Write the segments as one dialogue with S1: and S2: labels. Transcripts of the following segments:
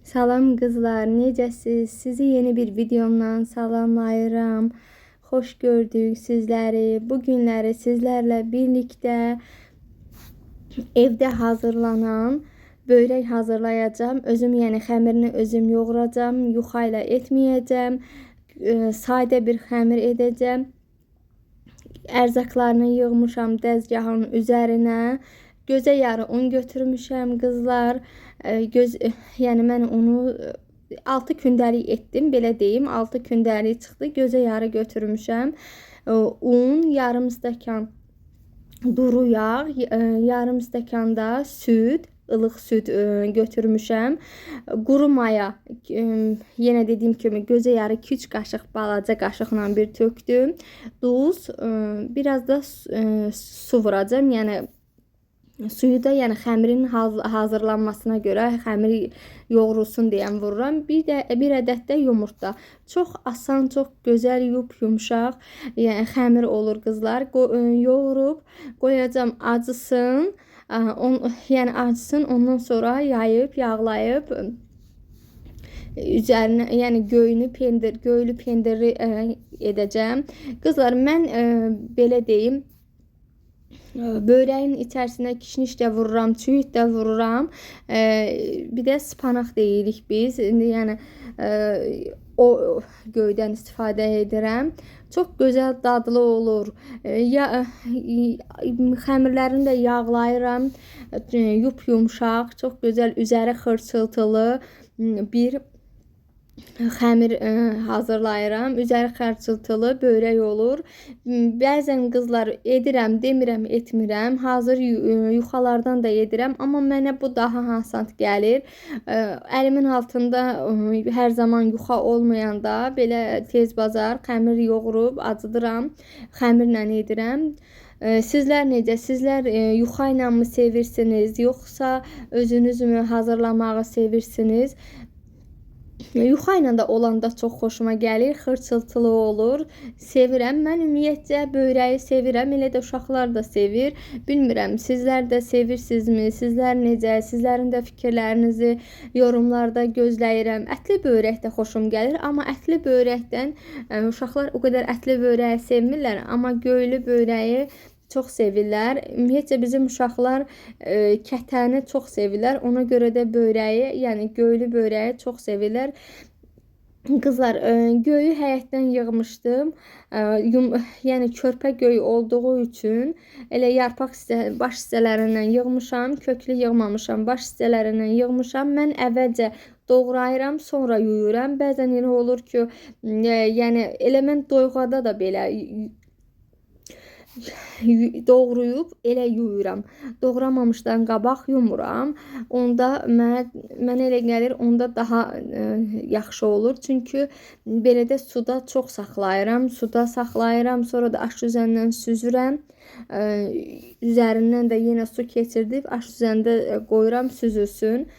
S1: Salam qızlar, necəsiz? Sizi yeni bir videomdan salamlayıram. Xoş gördük sizləri. Bu günləri sizlərlə birlikdə evdə hazırlanan börək hazırlayacağam. Özüm, yəni xəmirini özüm yoğuracağam. Yuxa ilə etməyəcəm. Sadə bir xəmir edəcəm. Ərzaqlarını yığmışam dəzgahın üzərinə. Gözə yarı un götürmüşəm qızlar. Yəni mən onu 6 gündəlik etdim, belə deyim. 6 gündəlik çıxdı. Gözə yarı götürmüşəm. Un, yarım stəkan duru yağ, yarım stəkan da süd, ılıq süd götürmüşəm. Quru maya, yenə dediyim kimi gözə yarı 2-3 qaşıq balaca qaşıqla bir tökdüm. Duz, biraz da su vuracağam. Yəni suyu da yəni xəmirin hazırlanmasına görə xəmiri yoğrulsun deyən vururam. Bir də bir ədəd də yumurta. Çox asan, çox gözəl, yup-yumşaq, yəni xəmir olur qızlar. Yoğurub qoyacağam acısın. Yəni acısın, ondan sonra yayıb, yağlayıb üzərinə, yəni göyünü pendir, göylü pendiri edəcəm. Qızlar, mən belə deyim, börəyin içərisinə kişniş də vururam, çüyüt də vururam. Bir də spanaq deyirik biz. İndi yəni o göydən istifadə edirəm. Çox gözəl dadlı olur. Xəmirlərini də yağlayıram. Yup-yumşaq, çox gözəl, üzəri xırçıltılı bir xəmir hazırlayıram. Üzəri xırçıltılı börək olur. Bəzən qızlar edirəm, demirəm, etmirəm. Hazır yuxalardan da edirəm, amma mənə bu daha asan gəlir. Əlimin altında hər zaman yuxa olmayanda belə tez bazar xəmir yoğurub acıdıram, xəmirlə edirəm. Sizlər necə? Sizlər yuxa ilə mı sevirsiniz, yoxsa özünüz mü hazırlamağı sevirsiniz? Yuxa ilə də olanda çox xoşuma gəlir, xırçıltılı olur. Sevirəm. Mən ümumiyyətcə börəyi sevirəm. Elə də uşaqlar da sevir. Bilmirəm, sizlər də sevirsinizmi? Sizlər necə? Sizlərin də fikirlərinizi yorumlarda gözləyirəm. Ətli börək də xoşum gəlir, amma ətli börəkdən uşaqlar o qədər ətli börəyi sevmirlər, amma göylü börəyi çox sevirlər. Ümumiyyətcə bizim uşaqlar kətəni çox sevirlər. Ona görə də börəyi, yəni göylü börəyi çox sevirlər. Qızlar, göyü həyətdən yığmışdım. Yəni körpə göy olduğu üçün elə yarpaq hissə, baş hissələrindən yığmışam, köklü yığmamışam, baş hissələrindən yığmışam. Mən əvvəlcə doğrayıram, sonra yuyuram. Bəzən elə olur ki, yəni elə mən doyğada da belə doğrayıb elə yuyuram. Doğramamışdan qabaq yumuram. Onda mənə elə gəlir, onda daha yaxşı olur. Çünki belə də suda çox saxlayıram. Suda saxlayıram, sonra da aş üzərindən süzürəm. Üzərindən də yenə su keçirdib aş üzərində qoyuram süzülsün.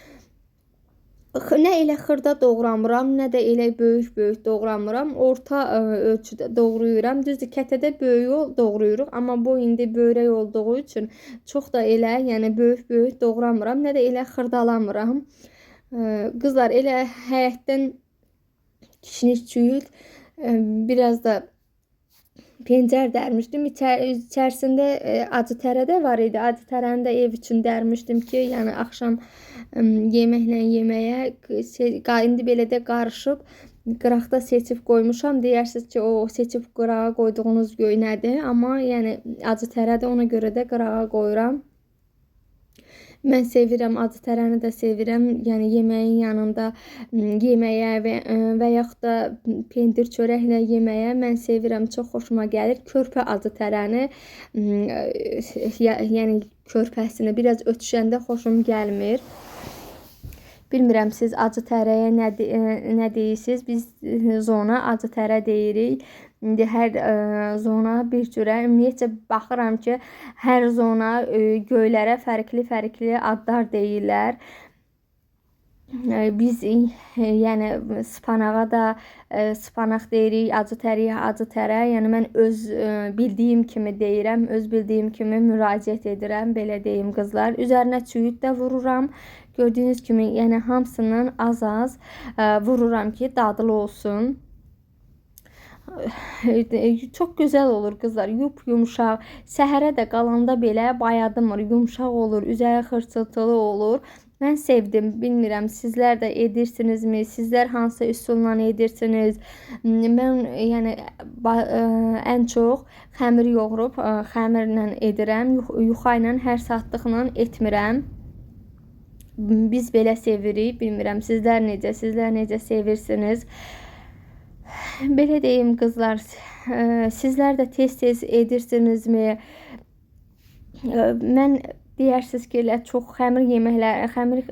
S1: Nə elə xırda doğramıram, nə də elə böyük-böyük doğramıram. Orta ölçüdə doğrayıram. Düzdür, kətədə böyük doğrayırıq, amma bu indi börək olduğu üçün çox da elə, yəni böyük-böyük doğramıram, nə də elə xırdalamıram. Qızlar, elə həyətdən kişniş, çüyüt, biraz da pencər dərmişdim. İçərisində acı tərə də var idi. Acı tərəni də ev üçün dərmişdim ki, yəni axşam yeməklə yeməyə indi belə də qarışıb qıraqda seçib qoymuşam. Deyərsiniz ki, o seçib qırağa qoyduğunuz göy nədir? Amma yəni acı tərədir, ona görə də qırağa qoyuram. Mən sevirəm, acı tərəni də sevirəm. Yəni yeməyin yanında yeməyə və yaxud da pendir çörəklə yeməyə mən sevirəm, çox xoşuma gəlir. Körpə acı tərəni, yəni körpəsini biraz ötüşəndə xoşum gəlmir. Bilmirəm siz acı tərəyə nə deyirsiniz? Biz zona acı tərə deyirik. İndi hər zona bir cürə. Ümumiyyətcə baxıram ki, hər zona göylərə fərqli-fərqli adlar deyirlər. Biz yəni spanağa da spanaq deyirik, acı təriyə acı tərə. Yəni mən öz bildiyim kimi deyirəm, öz bildiyim kimi müraciət edirəm, belə deyim qızlar. Üzərinə çüyüd də vururam. Gördüyünüz kimi, yəni hamısından az-az vururam ki, dadlı olsun. Çox gözəl olur qızlar, yup-yumşaq. Səhərə də qalanda belə bayadımır, yumşaq olur, üzəri xırçıltılı olur. Mən sevdim, bilmirəm sizlər də edirsinizmi, sizlər hansı üsulla edirsiniz. Mən yəni ən çox xəmir yoğurub xəmirlə edirəm, yuxa ilə hər saatlıqla etmirəm. Biz belə sevirik, bilmirəm sizlər necə, sizlər necə sevirsiniz. Belə deyim qızlar, sizlər də tez-tez edirsinizmi? Mən deyərsiniz ki, elə çox xəmir yeməkləri, xəmir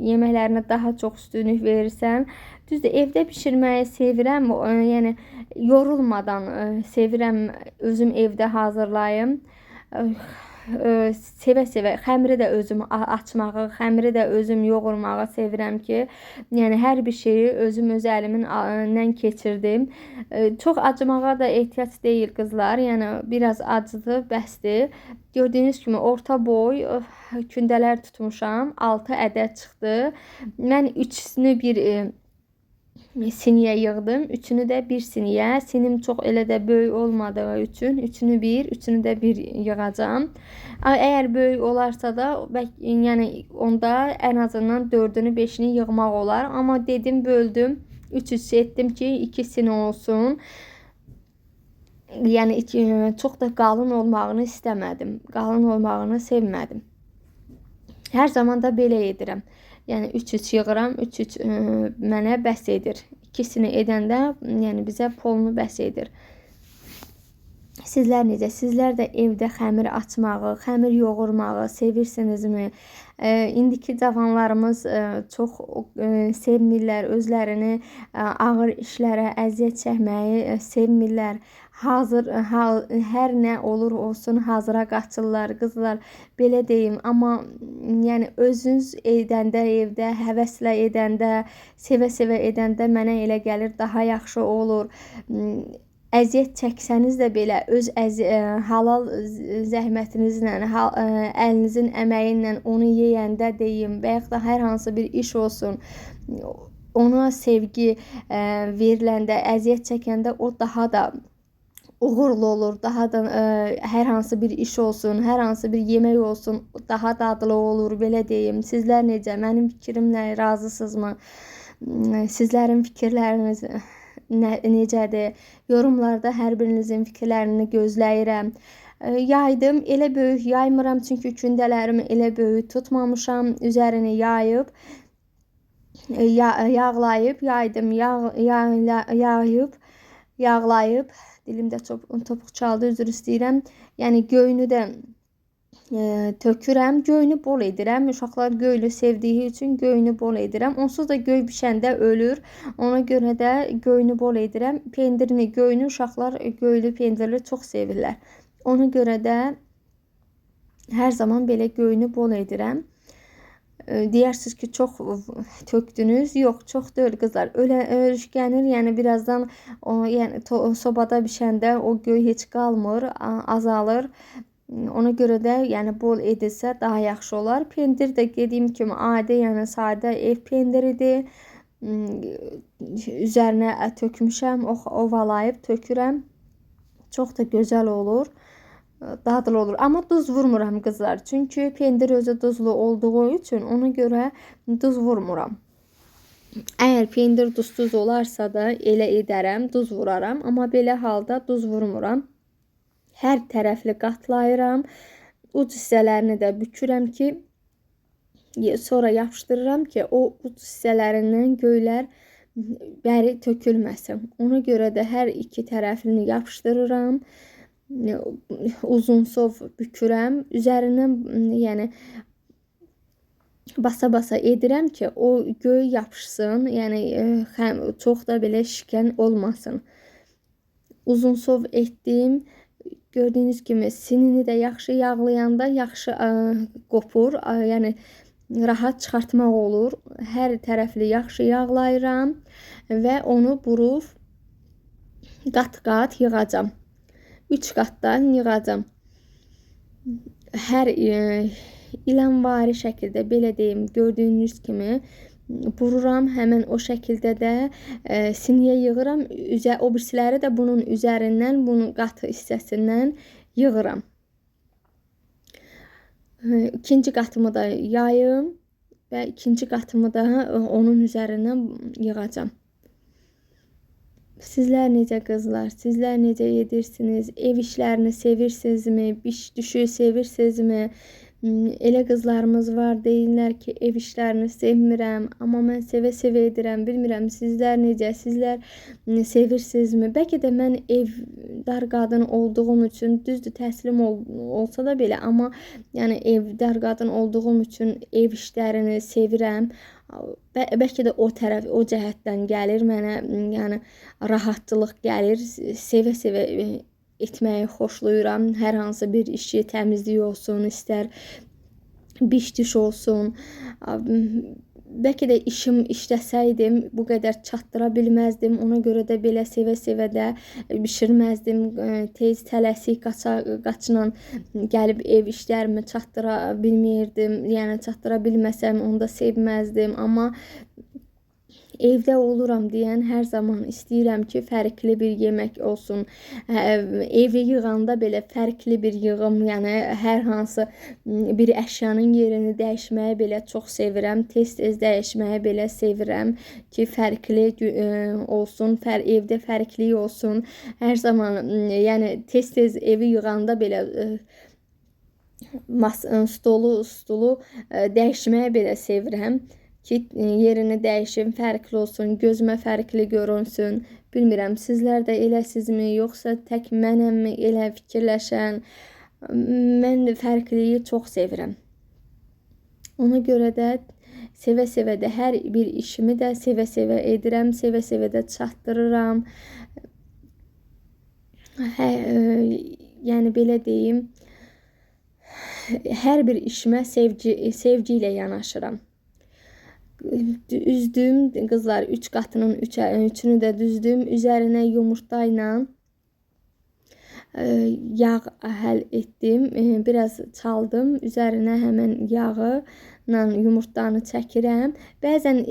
S1: yeməklərinə daha çox üstünlük verirsən. Düzdür, evdə bişirməyi sevirəm, yəni yorulmadan sevirəm, özüm evdə hazırlayım. Sevə-sevə xəmiri də özüm açmağı, xəmiri də özüm yoğurmağı sevirəm ki, yəni hər bir şeyi özüm öz əliminlə keçirdim. Çox acımağa da ehtiyac deyil qızlar, yəni biraz acıdır, bəsdir. Gördüyünüz kimi orta boy kündələr tutmuşam, 6 ədəd çıxdı. Mən üçünü bir siniyə yığdım, üçünü də bir siniyə. Sinim çox elə də böyük olmadığı üçün üçünü bir, üçünü də bir yığacağam. Əgər böyük olarsa da, yəni onda ən azından 4-ünü, 5-ini yığmaq olar. Amma dedim, böldüm, 3-3 etdim ki, 2 sini olsun. Yəni çox da qalın olmağını istəmədim. Qalın olmağını sevmədim. Hər zaman da belə edirəm. Yəni 3-3 yığıram, 3-3 mənə bəs edir. İkisini edəndə, yəni bizə polunu bəs edir. Sizlər necə? Sizlər də evdə xəmir açmağı, xəmir yoğurmağı sevirsinizmi? İndiki cavanlarımız çox sevmirlər özlərini, ağır işlərə, əziyyət çəkməyi sevmirlər. Hazır, hər nə olur olsun hazıra qaçırlar qızlar, belə deyim. Amma yəni özünüz edəndə evdə, həvəslə edəndə, sevə-sevə edəndə mənə elə gəlir daha yaxşı olur. Əziyyət çəksəniz də belə öz halal zəhmətinizlə, əlinizin əməyi ilə onu yeyəndə deyim, və yaxud da hər hansı bir iş olsun, ona sevgi veriləndə, əziyyət çəkəndə o daha da uğurlu olur, daha da hər hansı bir iş olsun, hər hansı bir yemək olsun, daha dadlı olur, belə deyim. Sizlər necə? Mənim fikrimlə razısınızmı? Sizlərin fikirləriniz necədir? Yorumlarda hər birinizin fikirlərini gözləyirəm. Yaydım, elə böyük yaymıram, çünki kündələrimi elə böyük tutmamışam. Üzərini yayıb, yağlayıb, yaydım, yağlayıb, yağlayıb. Dilimdə topuq çaldı, üzr istəyirəm. Yəni göynü də tökürəm, göynü bol edirəm. Uşaqlar göylü sevdiyi üçün göynü bol edirəm. Onsuz da göy bişəndə ölür. Ona görə də göynü bol edirəm. Pendirini, göynü uşaqlar göylü pendirli çox sevirlər. Ona görə də hər zaman belə göynü bol edirəm. Deyirsiniz ki, çox tökdünüz. Yox, çox deyil qızlar. Örüşkənir, yəni birazdan o, yəni sobada bişəndə o göy heç qalmır, azalır. Ona görə də yəni bol edilsə daha yaxşı olar. Pendir də dediyim kimi adi, yəni sadə ev pendiridir. Üzərinə tökmüşəm, ovalayıb tökürəm. Çox da gözəl olur. Dadlı olur. Amma duz vurmuram qızlar. Çünki pendir özü duzlu olduğu üçün ona görə duz vurmuram. Əgər pendir duzsuz olarsa da elə edərəm, duz vuraram. Amma belə halda duz vurmuram. Hər tərəfli qatlayıram. Uc hissələrini də bükürəm ki, sonra yapışdırıram ki, o uc hissələrindən göylər bəri tökülməsin. Ona görə də hər iki tərəfini yapışdırıram. Uzunsov bükürəm. Üzərindən yəni basa-basa edirəm ki, o göy yapışsın. Yəni çox da belə şikən olmasın. Uzunsov etdim. Gördüyünüz kimi sinini də yaxşı yağlayanda yaxşı qopur. Yəni rahat çıxartmaq olur. Hər tərəfli yaxşı yağlayıram və onu burub qat-qat yığacam. 3 qatdan yığacam. Hər ilanvari şəkildə, belə deyim, gördüyünüz kimi bururam. Həmin o şəkildə də siniyə yığıram. O birisiləri də bunun üzərindən, bunun qatı hissəsindən yığıram. İkinci qatımı da yayım və ikinci qatımı da onun üzərindən yığacam. Sizlər necə qızlar? Sizlər necə edirsiniz? Ev işlərini sevirsinizmi? Biş-düşü sevirsinizmi? Elə qızlarımız var, deyirlər ki, ev işlərini sevmirəm, amma mən sevə-sevə edirəm. Bilmirəm sizlər necə, sizlər sevirsinizmi? Bəlkə də mən evdar qadın olduğum üçün, düzdür, təhsilim olsa da belə, amma yəni evdar qadın olduğum üçün ev işlərini sevirəm. Bəlkə də o tərəf, o cəhətdən gəlir mənə, yəni rahatlıq gəlir, sevə-sevə etməyi xoşlayıram. Hər hansı bir işi, təmizlik olsun, istər biş-düş olsun. Bəlkə də işim işləsəydim, bu qədər çatdıra bilməzdim. Ona görə də belə sevə-sevə də bişirməzdim. Tez tələsik qaçla gəlib ev işlərimi çatdıra bilməyirdim. Yəni çatdıra bilməsəm onu da sevməzdim. Amma evdə oluram deyən hər zaman istəyirəm ki, fərqli bir yemək olsun. Evi yığanda belə fərqli bir yığım, yəni hər hansı bir əşyanın yerini dəyişməyi belə çox sevirəm. Tez-tez dəyişməyi belə sevirəm ki, fərqli olsun, evdə fərqli olsun. Hər zaman, yəni tez-tez evi yığanda belə stolu dəyişməyi belə sevirəm ki, yerini dəyişim, fərqli olsun, gözümə fərqli görünsün. Bilmirəm, sizlər də eləsizmi, yoxsa tək mənəmmi elə fikirləşən? Mən fərqliliyi çox sevirəm. Ona görə də sevə-sevə də hər bir işimi də sevə-sevə edirəm, sevə-sevə də çatdırıram. Yəni belə deyim, hər bir işimə sevgi ilə yanaşıram. Üzdüm qızlar, 3 qatının üçünü də düzdüm. Üzərinə yumurta ilə yağ həll etdim. Biraz çaldım. Üzərinə həmən yağı ilə yumurtanı çəkirəm. Bəzən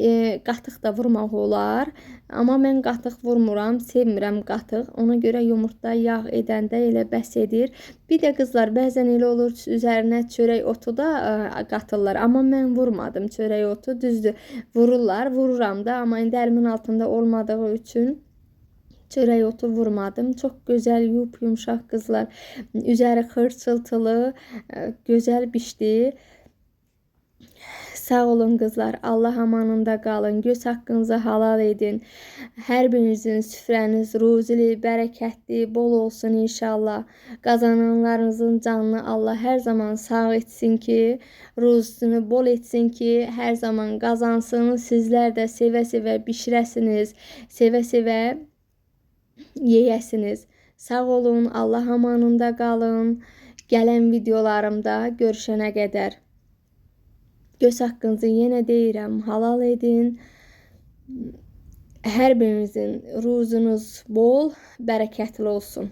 S1: qatıq da vurmaq olar. Amma mən qatıq vurmuram, sevmirəm qatıq. Ona görə yumurta yağ edəndə elə bəs edir. Bir də qızlar, bəzən elə olur, üzərinə çörək otu da qatırlar. Amma mən vurmadım çörək otu. Düzdür, vururlar, vururam da. Amma indi əlimin altında olmadığı üçün çörək otu vurmadım. Çox gözəl, yup-yumşaq qızlar. Üzəri xırçıltılı, gözəl bişdi. Sağ olun qızlar. Allah amanında qalın. Göz haqqınızı halal edin. Hər birinizin süfrəniz ruzili, bərəkətli, bol olsun inşallah. Qazananlarınızın canını Allah hər zaman sağ etsin ki, ruzisini bol etsin ki, hər zaman qazansın. Sizlər də sevə-sevə bişirəsiniz, sevə-sevə yeyəsiniz. Sağ olun, Allah amanında qalın. Gələn videolarımda görüşənə qədər. Göz haqqınızı yenə deyirəm, halal edin. Hər birinizin ruzunuz bol, bərəkətli olsun.